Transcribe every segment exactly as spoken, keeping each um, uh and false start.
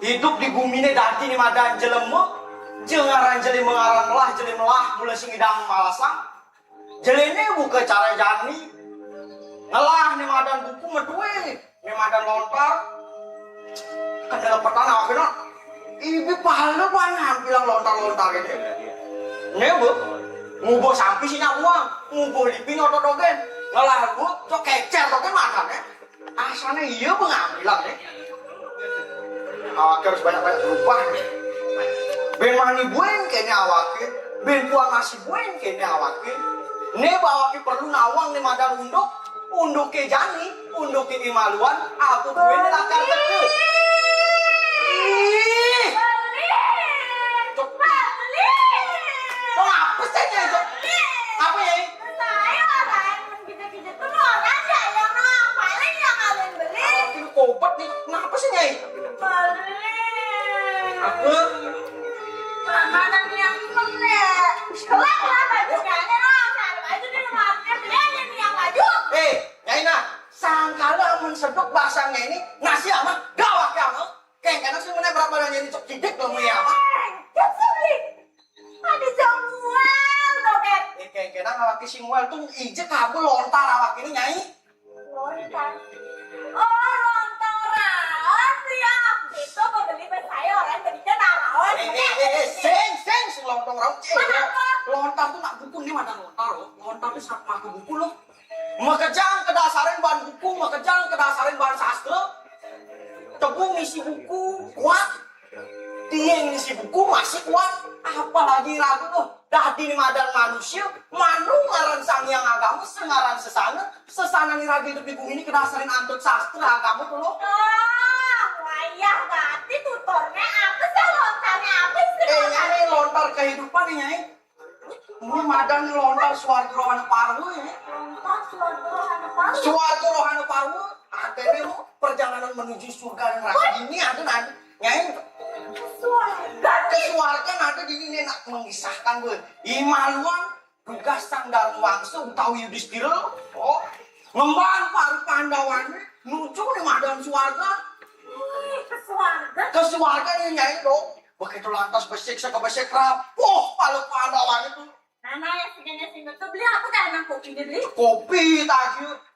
Idup di gumi né dadi né madan jelema, jé ngaran jelema ngaran melah, jelé melah mula sing idang malasang. Jeléné buka cara jani. Ngelah né madan buku medué, né madan lontar. Kan dalam petana akhirnya ibi pahala banyak bilang lontar-lontar gitu. Né bu, ngubuh sampi sih nyabuang, ngubuh lipi nyoto dogén. Ngelah bu, cok kecer dogén makan ya. Asané iya pengambilan ya. Awak harus banyak-banyak berubah. Bén mani buen kéné awaké, bén puan nasi buen kéné awaké. Né bawaké perlu nawang né madan unduk, unduké jani, unduké imaluan, apa buen lakar teke. Ih, cok. Cok apa sih ya, cok? Apa ya? Saya orang kita-kita tuh orang aja yang paling yang kalian beli. Ini kopet nih, kenapa sih nyai? Beli. Apa? Mana yang penek? Kelak lah bajunya aja dong. Cari baju di rumah. Beli aja nih yang baju. Eh, nyai nah, sangkala amun seduk basangnya ini nasi amat gawak ya amat. Kayak kadang sih mana berapa nanya ini cok cidik belum ya apa? Kan sih beli. Ada Samuel dogén. Eh, kayak kadang awak si Samuel tuh ije kabel lontar awak ini nyai. Lontar. Oh, lontaran ya. Itu pembeli bersayuran begitu naon. Eh, eh, eh, eh, sing, sing, sing lontong raut. Eh, kenapa? Lontar tuh nak buku nih mana lontar loh. Lontar tuh sama aku buku loh. Makejang kedasarin bahan buku, makejang kedasarin bahan sastra. Tebu ngisi buku kuat. Tiang ngisi buku masih kuat. Apalagi ragu loh. Dadi ni madan manusia, manu ngaran sang yang agama, sengaran sesana, sesana ni raga hidup di bumi ini kedasarin antut sastra agama tuh loh. Ah, wayah berarti tutornya apa sih, lontarnya apa sih? Eh, ini lontar kehidupan nih, Nyai. Ini madan lontar suarga rohana parwa ya. Lontar suarga rohana parwa. Suarga rohana parwa, ada nih mau perjalanan menuju surga dan neraka ini ada nanti. Nyai. Suarga. Ke suarga nanti ini nih nak mengisahkan gue. Imaluan tugas sang dan wangsa utawi Yudhistira. Oh. Ngemban para Pandawané nuju di madan suarga. Ih, ke suarga. Ke suarga nih nyai dong. Begitu lantas besik sekebesik rapuh para Pandawané tuh. Nana ya segini sini tuh beli apa dah nang kopi nih beli? Kopi tadi.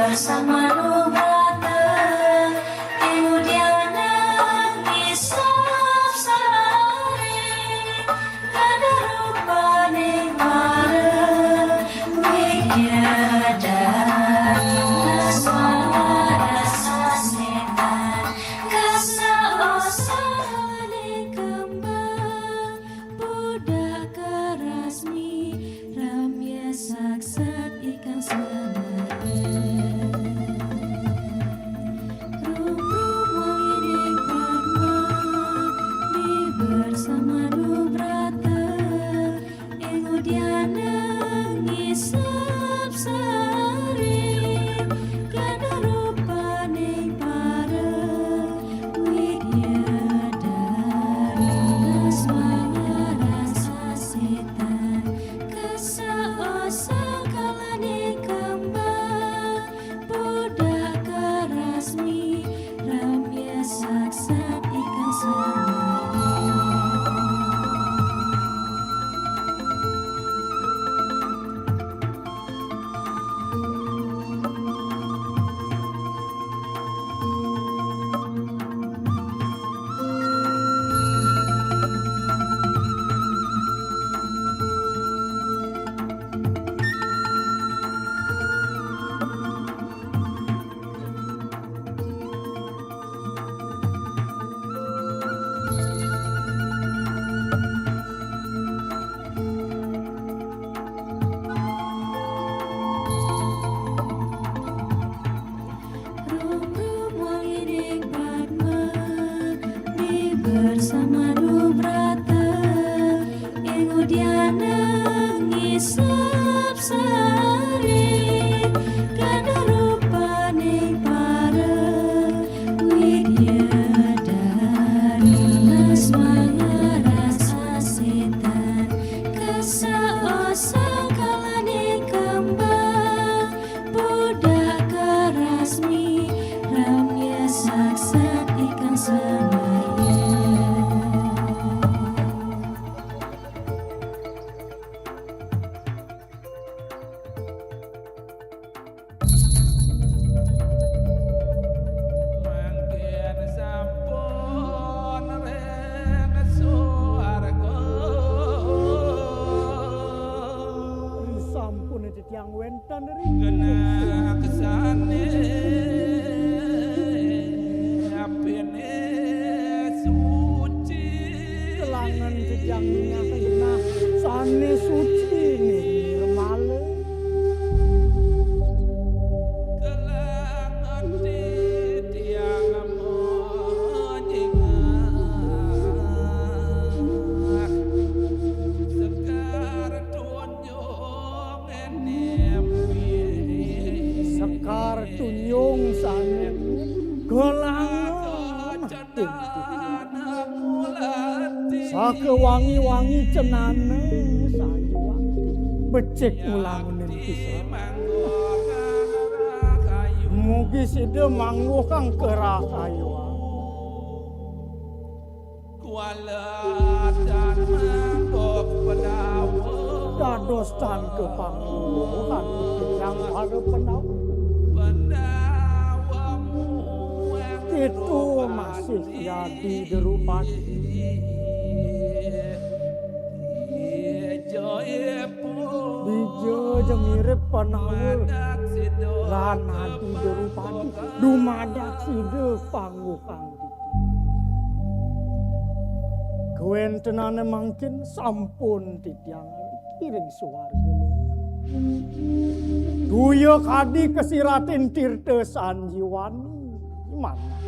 Samanubata, ing udiana ngisap sari, kada rupaning para widyadari, asmara sasetan, kasa osalaning kembang, budak karasmi, ramya saksat ikang samaya. Rumrum wangining padma, miber samanubrata, ing udiana ngisap sari, kada rupaning para widyadari, asmara sasetan, kasa osakalaning kembang, budak karasmi, ramya saksat ikang samaya. Rumrum wangining padma, miber samanubrata, ing udiana ngisap sari, kada rupaning para widyadari, asmara sasetan, kasa osakalaning kembang, budak karasmi, ramya saksat ikang samaya. Mangkin sampun ring swarga. Sampun titiang wénten ring genah sané apine suci. Kelangan titiang ningeh genah sané suci nirmala. Kelangan titiang manyingah sekar tunjung enempi. Sekar tunjung sané kelangan. Sakewangi-wangi cenana sayuwakti. Becik ngulangunin kisah. Mugi sida mangguh kang kerah sayuwakti. Kuala dan mangguh Pandawa. Dados tan kapangguhan titiang para Pandawa. Pandawa muang itu masih Adi Drupadi. Dija ja mirip Pandawa lan Adi Drupadi. Dumadak sida pangguhan titiang. Kawéntenané mangkin sampun titiang kiring suwarga. Tuya kadi kasiratin tirta sanjiwani manah.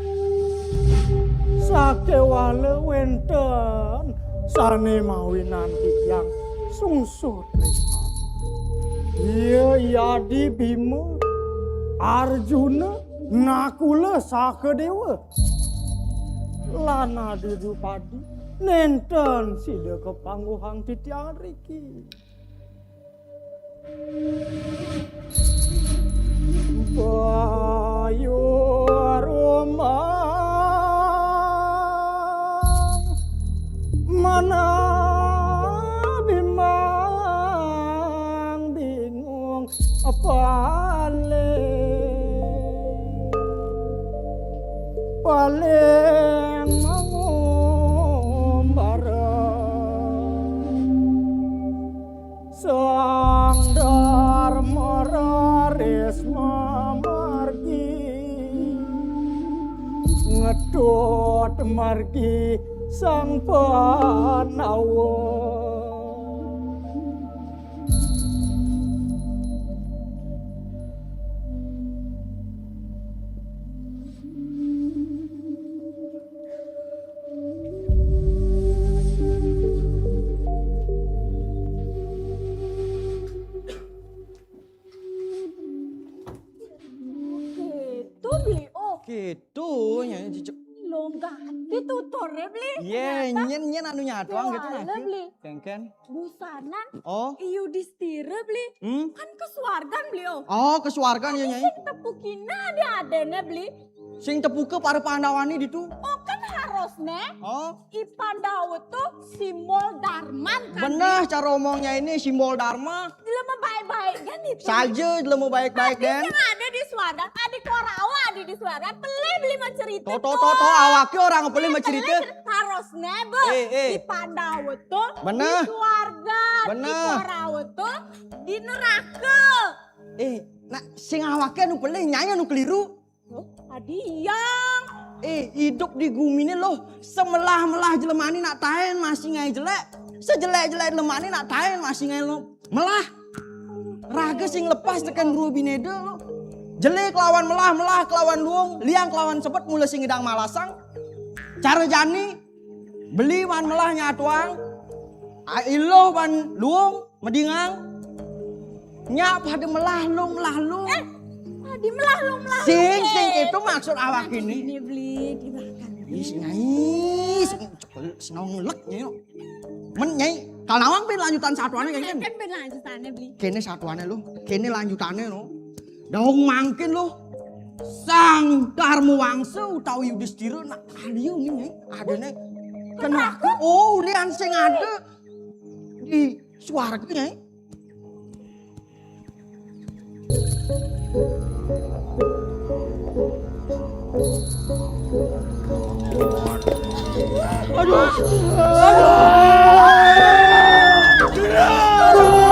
Sakéwala wénten sané mawinan titiang sungsut ring. Iya, Yadi Bima, Arjuna, Nakula, Sahadéwa. Lan Adi Drupadi, nénten sida kapangguhan titiang riki. Bayu rumang manah bimbang bingung paling. paling mangumbara. Sang Dharma raris mamargi, ngedot margi Sang Pandawa. Gitu, Bli. Oh. Gitu, Nyai Cicek. Longgah, dituturé, Bli. Iya, ternyata nyén, nyén anu nyatuang gitu, nah. Bli. Kéngkén. Busanan. Oh. I Yudistira, Bli. Hmm? Kan ka suargan, Bli, oh. Oh, ka suargan ya, Nyai. Sing tepukiné ada-adané, Bli. Sing tepuka para Pandawané ditu. Oh, kan harusné. Oh. I Pandawa tuh simbol Dharma, kan, Bli? Bener, cara omongnya ini simbol Dharma. Jelema baik-baik kan itu. Saja jelema baik-baik, Den. Yang ada di suargan, adi Korawa, adi di suargan, pelih Bli mencerita. Toto, toto, awaknya orang pelih mencerita. Harusné, Bli. Eh, eh. I Pandawa tuh. Bener. Di suarga. Bener. I Korawa tuh di neraka. Eh, nah, sing awaknya anu pelih, nyai anu keliru. Loh, adi yang. Eh, hidup di gumi ini loh, semelah-melah jelemané nak taén masih ngaé jelék. Sejelék-jelék jelemané nak taén masih ngaé lo melah. Raga sing lepas tekén rua binéda lo. Jelé kelawan melah, melah kelawan luung, liang kelawan sebet mula sing ngidang malasang. Cara jani, Beli wan melah nyatuang, a, iluh wan luung, medingang. Nyak pada melah lung, melah lung. Eh, adi melah lung, melah lung. Sing, sing, itu maksud awak ini. Ini, Bli, di belakang. Ih, sing, ih, sing, sing ngelek, Nyai. Men, Nyai, kalau nawang bén lanjutan satuannya, kan? Kan bén lanjutannya, Bli. Kéné satuannya lo, kéné lanjutannya lo. Dong mangkin lo. Sang Dharma Wangsa utawi Yudistira nak kalian ini, Nyai. Adané. Kenapa? Oh, ini sing ada di suarga, Nyai. Aduh. Aduh.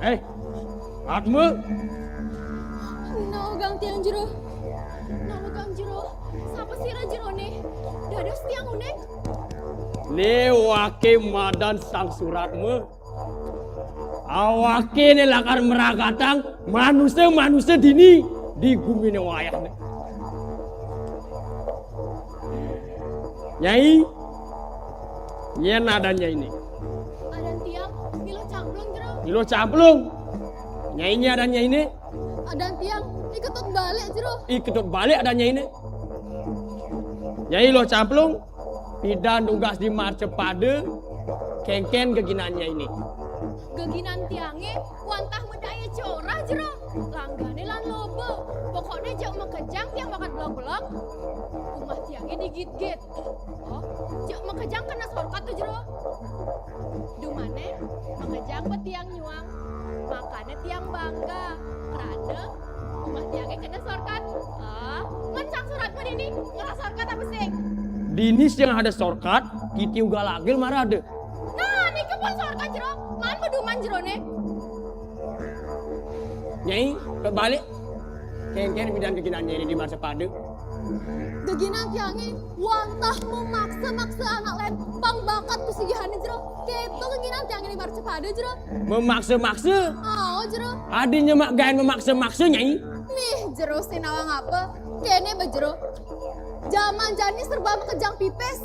Eh, Ratma. Nawegang tiang jero. Nawegang jero. Sapa sira jerone? Dados tiang uning. Né waké madan Sang Suratma. Awaké né lakar mragatang manusa-manusa dini di guminé wayahné. Nyai, nyén adan nyainé? Adan tiang Milo Camplung, Jero. Milo Camplung. Nyai, nyén adan nyainé? Adan tiang I Ketut Balik, Jero. I Ketut Balik adan nyainé. Nyai Milo Camplung, pidan dugas di Marcapada, kénkén geginan nyainé? Geginan tiangé wantah madaya corah, Jero. Langgané lan loba. Pokokné jeg makejang tiang bakat belog-belog. Umah tiangé di git-git. Oh, jeg makejang kena sorkat to, Jero. Dumané makejang ba tiang nyuang. Makané tiang bangga. Krana umah tiangé kena sorkat. Ah, ngan Sang Suratma dini ngelah sorkat apa sing? Dini sing ada sorkat, titi uga lagil marada. Nah, nika pun sorkat, Jero. Maan beduman jeroné. Nyai, Ketut Balik. Kénkén pidan geginan nyainé di Marcapada? Geginan tiangé wantah memaksa-maksa anak lén pang bakat pesugihané, Jero. Kéto geginan tiangé di Marcapada, Jero. Memaksa-maksa? Ao, Jero. Adi nyemak gaén memaksa-maksa, Nyai? Mih, Jero sing nawang apa? Kéné ba, Jero. Jaman jani serba makejang pipis.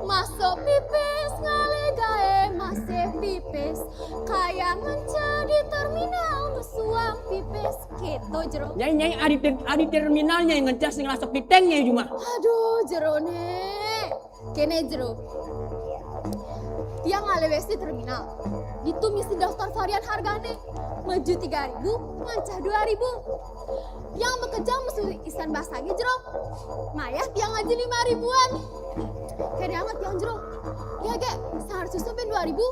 Masuk pipis, ngalih gaé masih pipis. Kaya ngencah di terminal, mesuang pipis. Kéto, Jero. Nyai, Nyai, adi ter-, adi terminal, Nyai, ngencah sing ngelah sepiting, Nyai, jumah. Aduh, Jeroné. Kéné, Jero. Tiang ngalih wis di terminal. Ditu misi daftar varian hargané. Maju tiga ribu, ngancah dua ribu. Tiang makejang mesu isian basangé, Jero. Mayah tiang maju lima ribuan. Kéné amat tiang, Jero. Tiang gé, sahar susu bén dua ribu.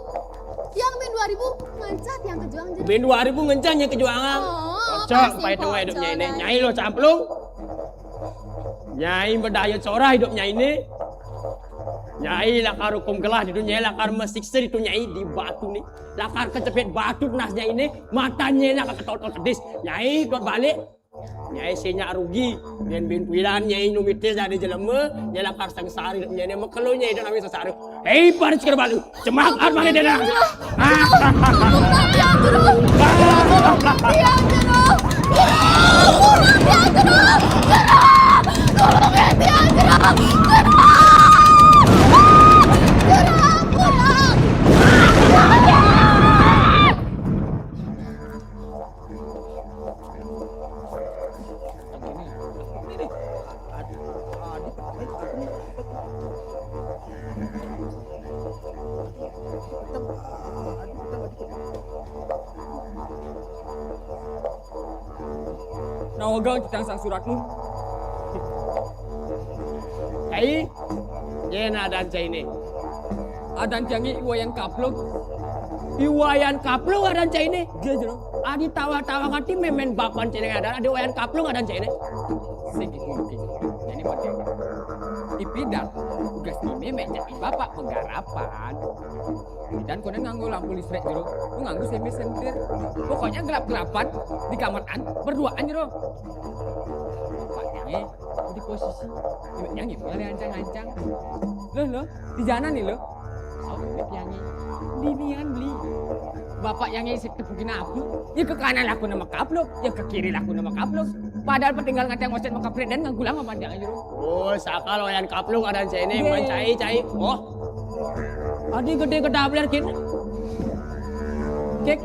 Tiang bén dua ribu, ngancah tiang kejuang, Jero. Bén dua ribu ngencah nyai kejuangan. Oh, pocong, pasti paitung pocong, idup nyai né. Nyai Milo Camplung. Nyai madaya corah idup nyainé. Nyai lakar hukum gelah ditu, Nyai lakar masiksa ditu, Nyai, di batu né. Lakar kecepit batu nas nyainé, mata nyainé lakar ketotol kedis. Nyai, Ketut Balik. Nyai sing nyak rugi, bén bén pidan nyai nu mitis dadi jelema, nyai lakar sangsara idup nyainé, makelo nyai idup nami sengsara. Hei, para cikar balu, cemak at mane dena. Nawegang titiang Sang Suratma. Cai, nyén adan cainé? Adan tiangé I Wayan Kaplung. I Wayan Kaplung adan cainé? Iya, Jero. Adi tawa-tawa ngerti mémén bapan cainé adan, adi Wayan Kaplung adan cainé. Sing gitu, gitu. Jadi penting. Ipidan, tugas ini mémén jadi bapak penggarapan. Dan konon nganggo lampu listrik, Jero. Lu nganggo semi sentir. Pokoknya gelap-gelapan, di kamaran, berduaan, Jero. Bapaknya di posisi, yang itu ada ancang-ancang. Loh, loh, di jalan nih, loh. Saut tiangé. Dinian beli. Bapak yang isik tepukin apa? Ya ke kanan laku nama kaplok, ya ke kiri laku nama kaplok. Padahal patinggal ngacang wasit makaprit dan nganggulang apa dia, Jero. Oh, sakal Wayan Kaplung adan cainé, mancai, cai. Oh. Adi gedé ketabler kéné. Kék.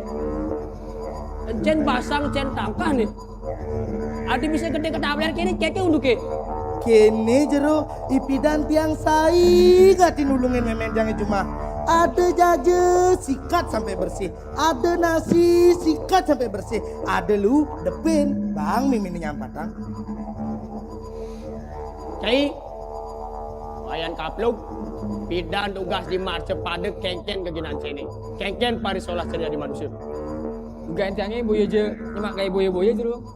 Cén basang, cén tangkah né. Adi bisa gedé ketabler kéné, kéké unduké. Kéné, Jero, ipidan tiang saé ngati nulungin mémén tiangé jumah. Ada jaja, sikat sampai bersih. Ada nasi, sikat sampai bersih. Ada lu, depin, bang mimin nyampatang. Cai, Wayan Kaplung, pidan tugas di Marcapada, kénkén geginan cainé. Kénkén parisolah cainé di manusia. Geginan tiangé boya ja, nyemak gaé boya-boya, Jero.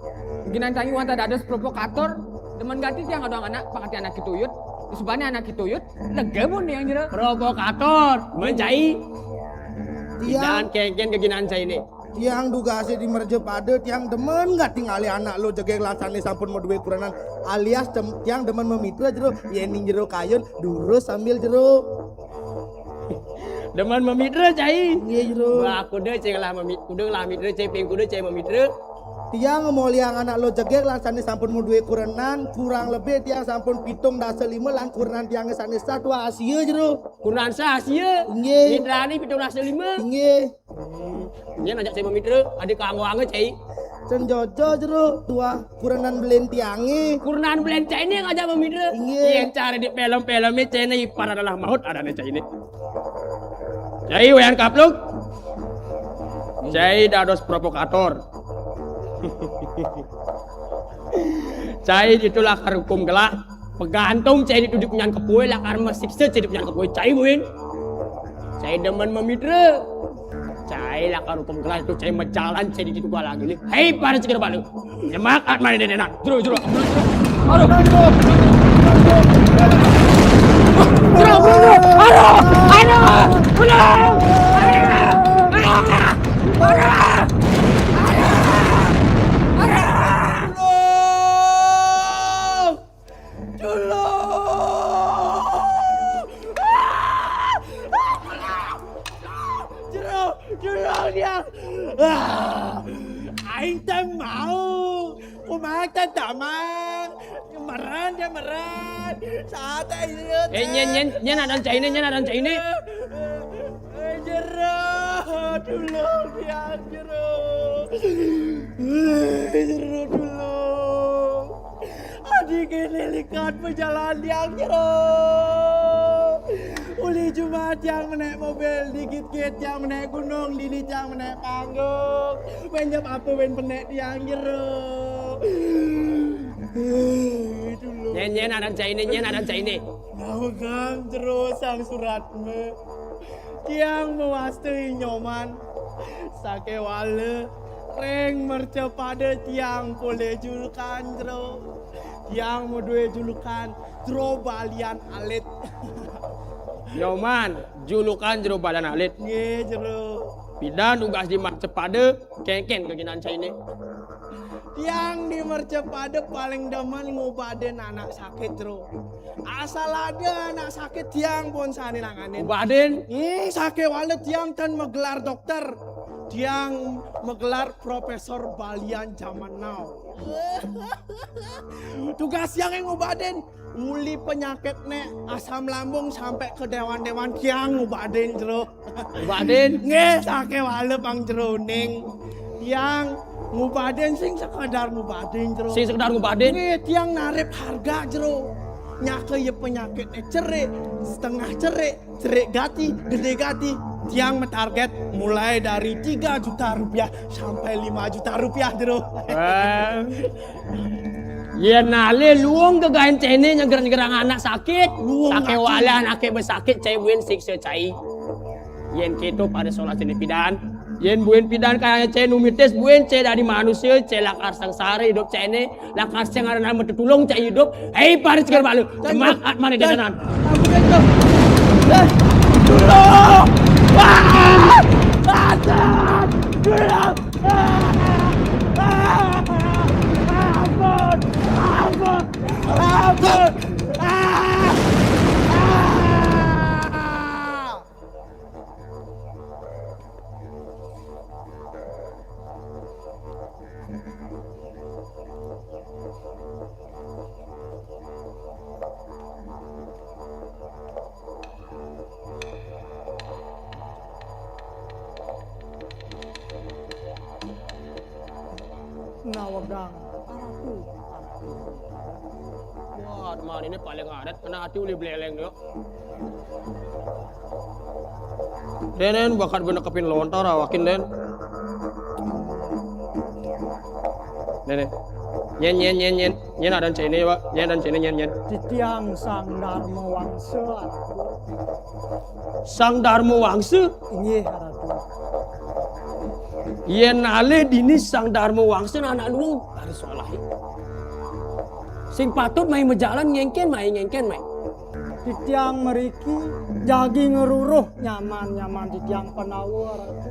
Geginan tiangé wantah dados provokator. Demen gati tiang aduh anak, pangati anak kituyut. Disubané anak kituyut, lega mun tiang, Jero. Provokator, mancai. Tiang. Pidan kénkén geginan cainé. Tiang dugasé di Mercapada, tiang demen nggak tingalé anak luh jegég lan sané sampun madué kurenan, alias dem-, tiang demen mamitra jero, yén ning jero kayun, durus sambil jero. Demen mamitra, Cai? Nggih, jero. Wah, kuda, Cai, ngelah mami-, kuda ngelah mitra, Cai, ping kuda, Cai, mamitra. Tiang ngemoliang anak luh jegég lan sané sampun madué kurenan, kurang lebih tiang sampun pitung dasa lima lan kurenan tiangé sané satua asia, jero. Kurenan sasia? Nggih. Mitrané pitung dasa lima? Nggih. Nyén ajak Cai mamitra, adi kanggo angge, Cai. Cen jojo, jero, tuah kurenan belin tiangé. Kurenan belin Cainé ngajak mamitra? Nggih. Yén cara di film-filmé Cainé ipar adalah maut adané Cainé. Cai Wayan Kapluk. Cai dados provokator. Cai ditu lakar hukum gelah. Pegantung Cai ditu di punyan kepué, lakar masiksa Cai di punyan kepué. Cai buin. Cai demen mamitra. Cai lakar hukum gelah ditu, Cai majalan Cai ditu gua lagi nih. Hei, para cikir balu. Nyemak at mana dedenan. Jero, jero. Aduh. Jero, jero, jero. Aduh. Aduh. Aduh. Aduh. Aduh. Tulung! Jero, tulung dia. Ah, aing téh mau. Kumaha téh, Damang? Meran dia, meran. Saat aing. Eh, nyén, nyén, nyén adan Cainé, nyén adan Cainé. Eh, jero, tulung dia, jero. Eh, jero, tulung. Adi kéné likat pajalan tiang, jero. Uli Jumat tiang menék mobil, di git-git tiang menék gunung, dini tiang menék panggung. Wén jam apa wén penék tiang, jero. Tulung. Nyén, nyén adan Cainé, nyén adan Cainé. Nawegang, jero, sang surat mah. Tiang mawasta Nyoman. Sakéwala ring Mercapada tiang polih julukan, jero. Tiang madué julukan Jero Balian Alit. Nyoman, julukan Jero Balian Alit. Nggih, jero. Pidan dugas di Mercapada, kénkén geginan Cainé. Tiang di Mercapada paling demen ngobadin anak sakit, jero. Asal ada anak sakit, tiang pun sané nanganin. Ngobadin? Hmm, sakéwala tiang ten magelar dokter. Tiang magelar Profesor Balian Zaman Now. Tugas tiang yang ngobadin. Uli penyakitné asam lambung sampai ke déwan-déwan, tiang ngobadin, jero. Ngobadin? Nggih, sakéwala pang jeroning. Tiang ngobadin sing sekedar ngobadin, jero. Sing sekedar ngobadin? Nggih, tiang narip harga, jero. Nyaka ya penyakitné cerik, setengah cerik, cerik gati, gedé gati. Tiang matarget mulai dari tiga juta rupiah sampai lima juta rupiah, jero. Wah. Yén alih luung gegaén Cainé nyegerang-gerang anak sakit. Luung. Sakéwala anaké besakit, Cai buin siksa Cai. Yén kéto pada solah Cainé pidan. Yén buin pidan kayaknya Cai numitis, buin Cai dadi manusia, Cai lakar sengsara idup Cainé, lakar sing ada nama tetulung Cai idup. Hei, paris kar balu. Demak at mana dedanan. Eh, tulung! Ah! Aduh! Tulung! Ah! Ah! Ampun! Ampun! Ampun! Ah! Ah! Nawegang. Wah, teman ini paling adat kena hati uli beleleng dia. Dén, dén, bakat gua nekepin lontar awakin, dén. Dén, dén. Nyén, nyén, nyén, nyén. Nyén adan Cainé, Pak. Nyén adan Cainé, nyén, nyén. Titiang Sang Darma Wangsa. Sang Darma Wangsa? Inggih, Ratu. Yén alih dini Sang Darma Wangsa anak luung, harus solah. Sing patut mai majalan ngéngkén mai, ngéngkén mai. Titiang mriki jagi ngruruh nyaman-nyaman titiang Pandawa, Ratu.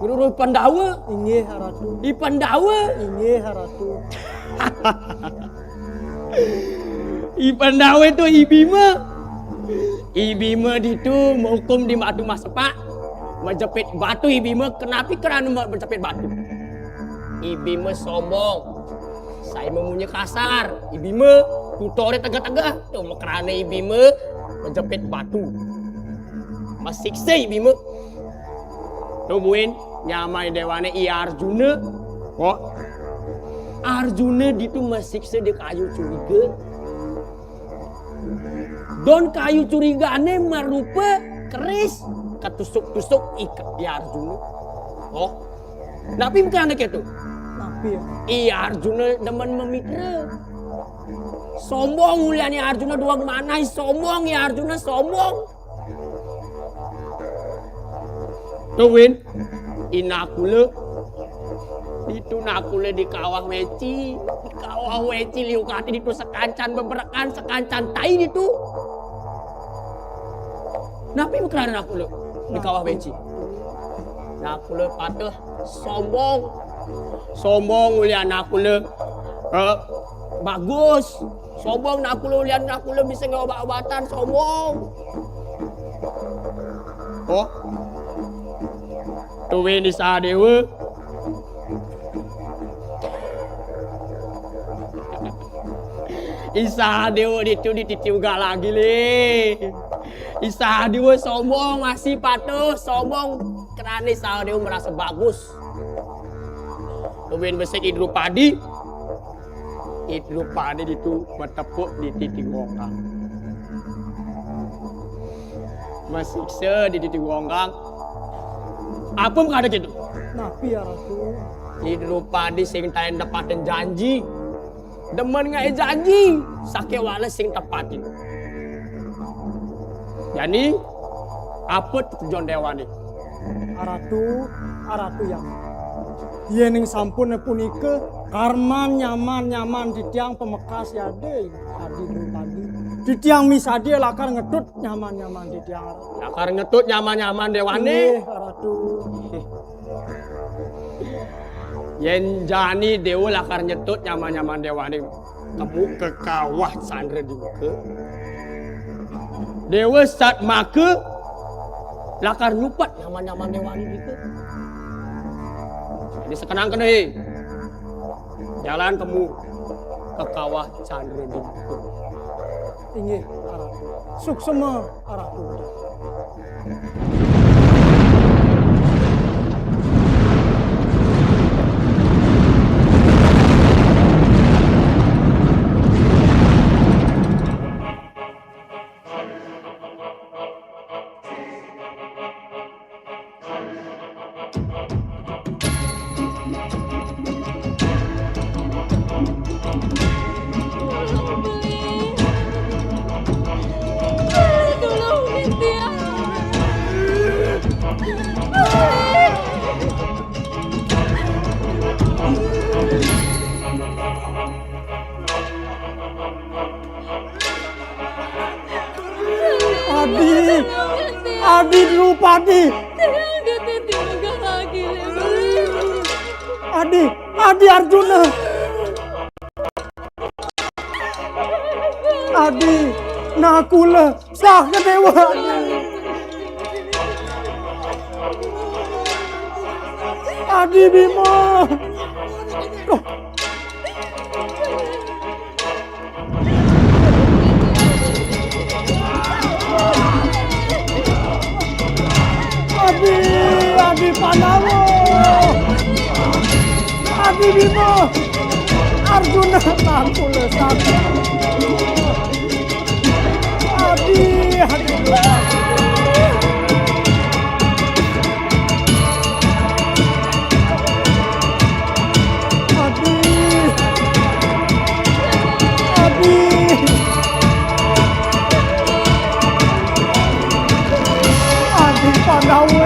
Guru Pandawa. Inggih, Ratu. I Pandawa. Inggih, Ratu. I Pandawa itu I Bima. I Bima ditu mahukum di batu masepak. Majepit batu I Bima, kenapi kerana ma-, majepit batu? I Bima sombong. Saya mamunyi kasar. I Bima tutore tegah-tegah. Tu makerana I Bima majepit batu. Masiksa I Bima. Tu buin nyamai dewane I Arjuna. Kok? Arjuna ditu masiksa di kayu curiga. Don kayu curigane marupa keris, katusuk-tusuk I Arjuna. Oh. Napi makerana ketu? Napi ya? I Arjuna demen mamitra. Sombong ulian I Arjuna, duang manah, sombong I Arjuna, sombong. Tu buin, I Nakula. Ditu Nakula di kawah weci. Di kawah weci liu kati ditu sakancan beberekan, sakancan tai ditu. Napi makerana Nakula di kawah weci? Nakula patuh sombong. Sombong ulian Nakula, eh, bagus. Sombong Nakula ulian Nakula bisa ngaobat-obatan, sombong. Oh. Tu buin I Sahadewa. I Sahadewa ditu dititiuga lagi, Le. I Sahadewa sombong, masih patuh, sombong. Kerana I Sahadewa merasa bagus. Tu buin besik I Drupadi. I Drupadi ditu matepuk di titi gonggang. Masiksa di titi gonggang. Apa makerana ketu? Napi ya, Ratu? I Drupadi sing taen nepatin janji. Demen ngae janji, sakewana sing tepatin. Jani, apa tetujon dewane? Aratu, Aratu yang. Yening sampun punika, karman nyaman-nyaman titiang pamekas yade, Adi Drupadi. Titiang misadi lakar ngetut nyaman-nyaman titiang, Aratu. Lakar ngetut nyaman-nyaman dewane? Nggih, Aratu. Yen jani dewa lakar nyetut nyaman-nyaman dewane, kemu ka kawah Candra Dipika. Dewa satmaka lakar nyupet nyaman-nyaman dewane dipika. Jani sekenang kene, he. Jalan kemu ka kawah Candra Dipika. Inggih, Aratu. Suksema, Aratu. Adi, Adi Drupadi. Adi, Adi Arjuna. Adi, Nakula, Sahadewa. Adi Bima. Adi, Adi Pandawa. Adi Bima. Arjuna Nakula satu. Adi, Adi. Adi. Adi. Adi Pandawa.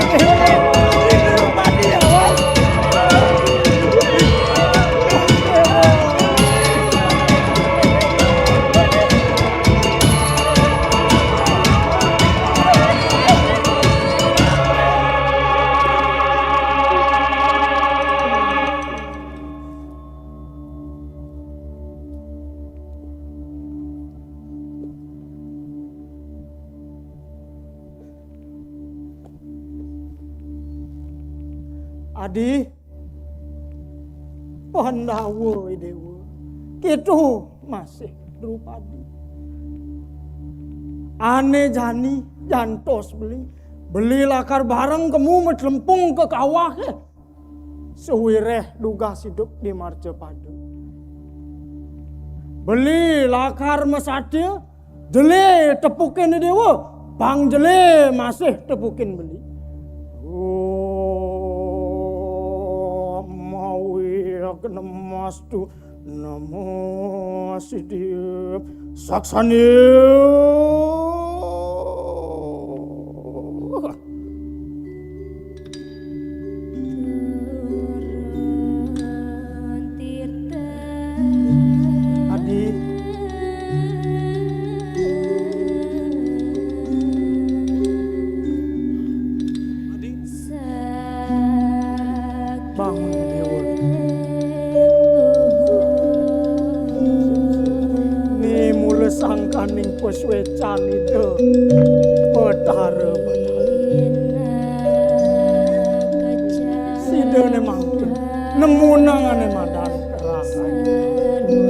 Adi, Pandawa Idewa, kéto masih Drupadi. Ané jani jantos beli, beli lakar bareng kemu matlempung ka kawah, eh. Sawiréh dugas idup di marcapada. Beli lakar masatya, jelé tepukin Déwa, pang jelé masih tepukin beli. Om Awighnamastu. Namo Siddhi Saksani. Adi. Adi. Bangun, Déwa. Ni mula sangkaning pasuécan Ida Batara Batara. Sida né mangkin nemunang ané madan rahayu.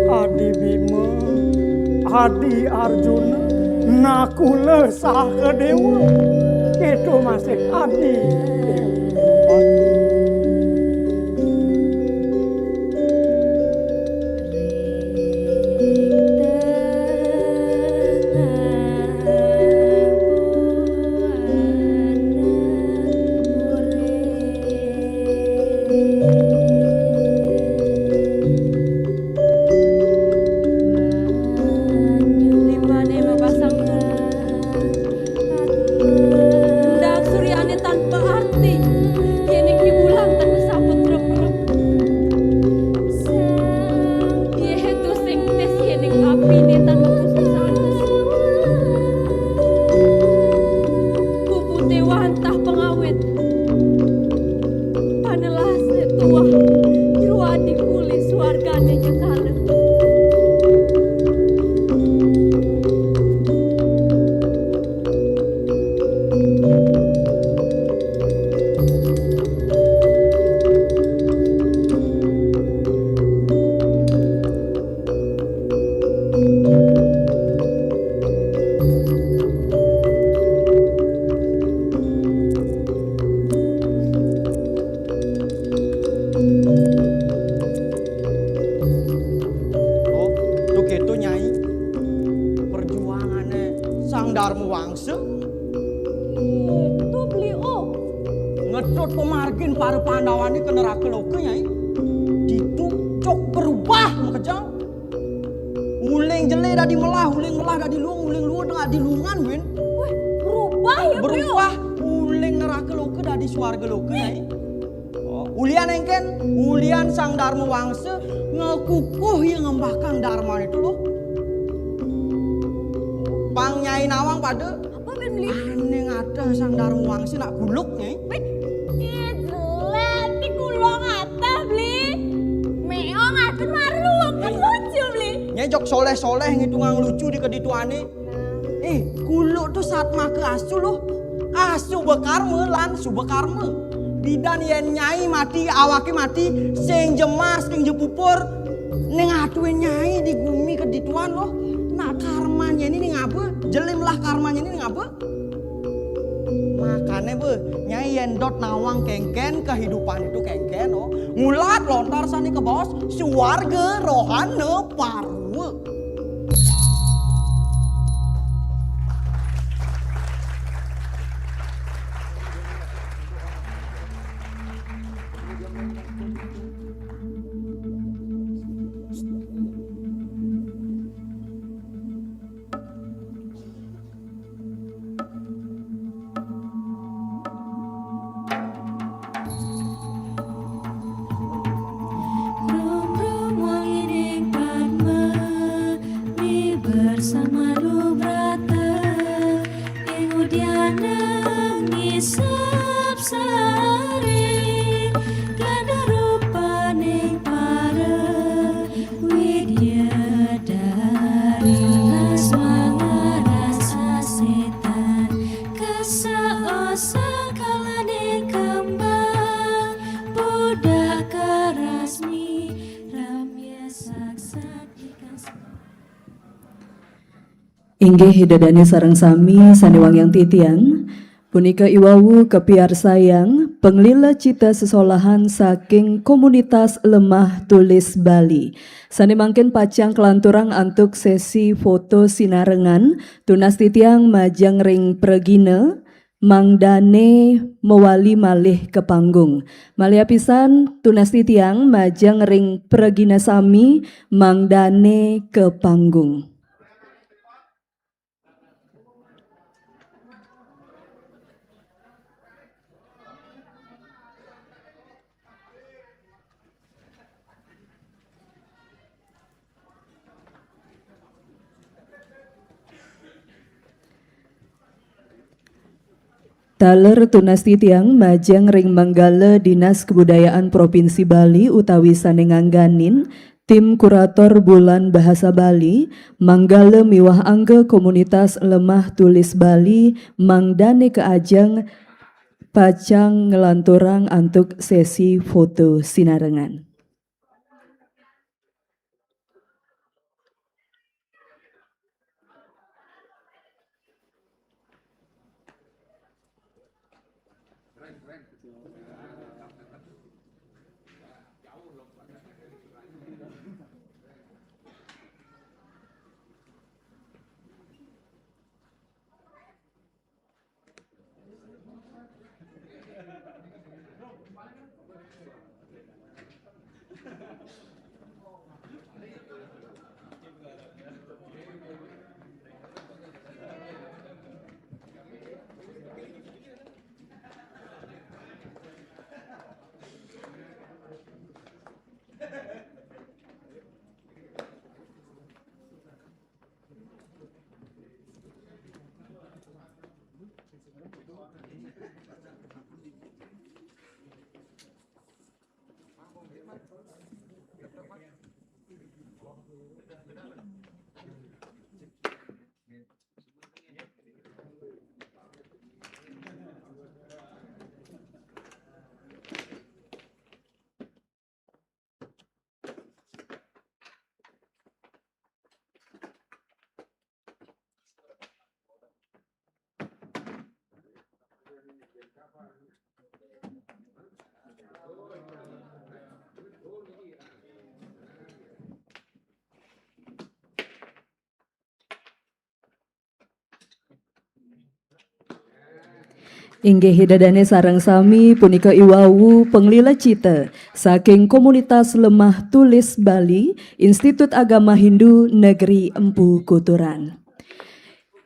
Adi Bima, Adi Arjuna, Nakula saha Déwa. Kéto masih Adi. Limbahné mapasang endang suryané tanpa arti, yéning di bulan tan masapetrep-trep. Yéh, tusing tis yéning apiné tan maputus alus. Puputé wantah pangawit. Panelasé tuah, Drupadi uli suargané nyekala. Oh, to kéto, Nyai. Perjuangané Sang Darma Wangsa. Kéto beli, oh. Ngetut pamargin para Pandawané ka neraka loka, Nyai. Ditu cok berubah makejang. Uling jelé dadi melah, uling melah dadi luung, uling luung dadi lungan, Win. Wih, berubah ya, Bro? Berubah, uling neraka loka dadi swarga loka, Nyai. Oh, ulian éngkén, ulian Sang Darma Wangsa ngekukuh ya ngembangkang darmané to, loh. Pang Nyai nawang pada. Apa, Bén Beli? Ané ngateh Sang Darma Wangsa nak kuluk, Nyai. Wih, ih, jelek, ti kuluk ngateh, Beli. Méong ngateh malu, kan lucu, Beli. Nyai jok soléh-soléh ngitungang lucu di kedituané. Éh, kuluk to satmaka asu, loh. Asu bakarma lan subakarma. Bidan yén nyai mati, awaké mati, sing ja mas, sing ja pupur, ning atuin nyai di gumi kedituan, loh. Nak karmanyé né ning aba? Jelé melah karmanyé né ning aba? Makané, bé, nyai yén dot nawang kéngkén, kehidupan to kéngkén, oh. Ngulat lontar sané kabaos, suarga rohana parwa. Inggih, Ida Dane sareng sami sane wangiang titiang, punika iwau kapiarsayang panglila cita sesolahan saking komunitas Lemah Tulis Bali. Sane mangkin pacang kalanturang antuk sesi foto sinarengan, tunas titiang majeng ring pragina, mangdane mawali malih ka panggung. Malih apisan, tunas titiang majeng ring pragina sami, mangdane ka panggung. Taler tunas titiang majeng ring manggala Dinas Kebudayaan Provinsi Bali utawi sane ngangganin tim kurator Bulan Bahasa Bali, manggala miwah angga komunitas Lemah Tulis Bali, mangdane ka ajeng pacang nglanturang antuk sesi foto sinarengan. Inggih, Ida Dane sareng sami, punika iwau panglila cita saking Komunitas Lemah Tulis Bali, Institut Agama Hindu Negeri Empu Kuturan.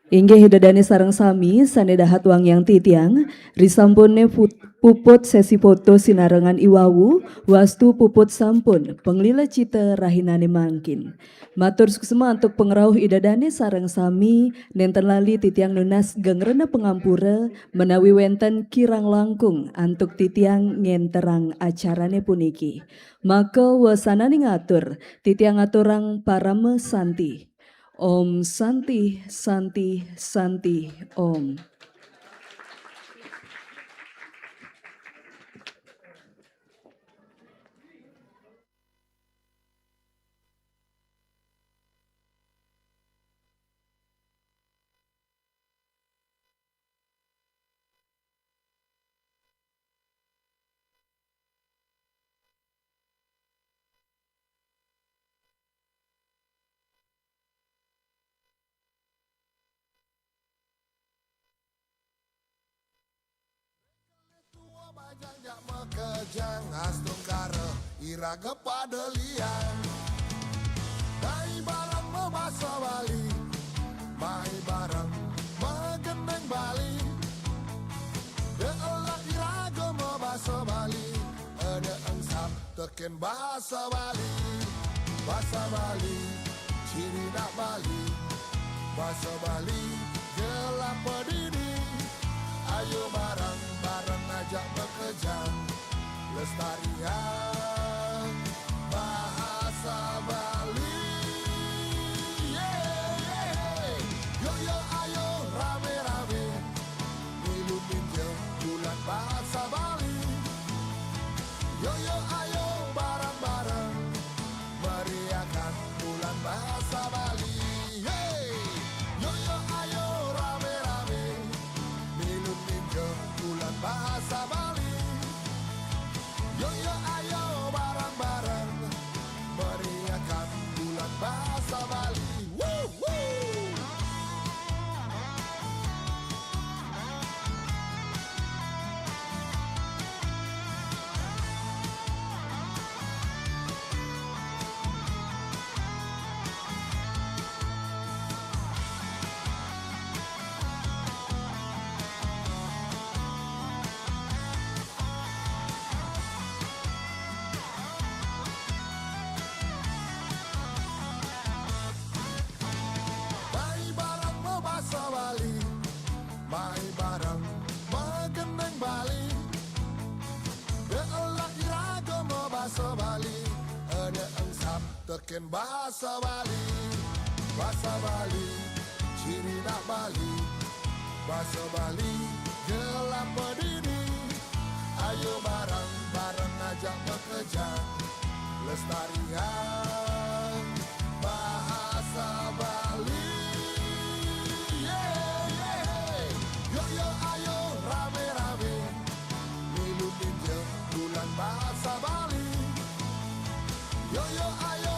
Inggih, Ida Dane sareng sami sane dahat wangiang titiang, risampune put-, puput sesi foto sinarengan iwau, wastu puput sampun panglila cita rahinane mangkin. Matur suksma antuk pangrauh Ida Dane sareng sami, nenten lali titiang nunas gengrena pangampura menawi wenten kirang langkung antuk titiang ngenterang acarane puniki. Maka wasananing atur, titiang aturang parama santi. Om Santi, Santi, Santi, Om. Tua bajang jak makejang astungkara iraga pada liang. Mai bareng mabasa Bali, mai bareng magendeng Bali. De'elah iraga mabasa Bali, eda engsap teken basa Bali. Basa Bali, ciri nak Bali. Basa Bali, gelap pedidi. Ayo bareng-bareng ajak makejang, lestariang bahasa Bali. Yeay, yeay, yeay. Yo, yo, ayo rame-rame milu minjil bulan bahasa Bali. Yo, yo, ayo bareng-bareng meriahkan bulan bahasa Bali. Yeay. Yo, yo, Ken bahasa Bali, bahasa Bali, ciri nak Bali. Bahasa Bali gelap berdiri. Ayo bareng-bareng ajak bekerja, lestarian bahasa Bali. Yeah, yeah. Yo, yo, ayo rame-rame milu pinjel bulan bahasa Bali. Yo, yo, ayo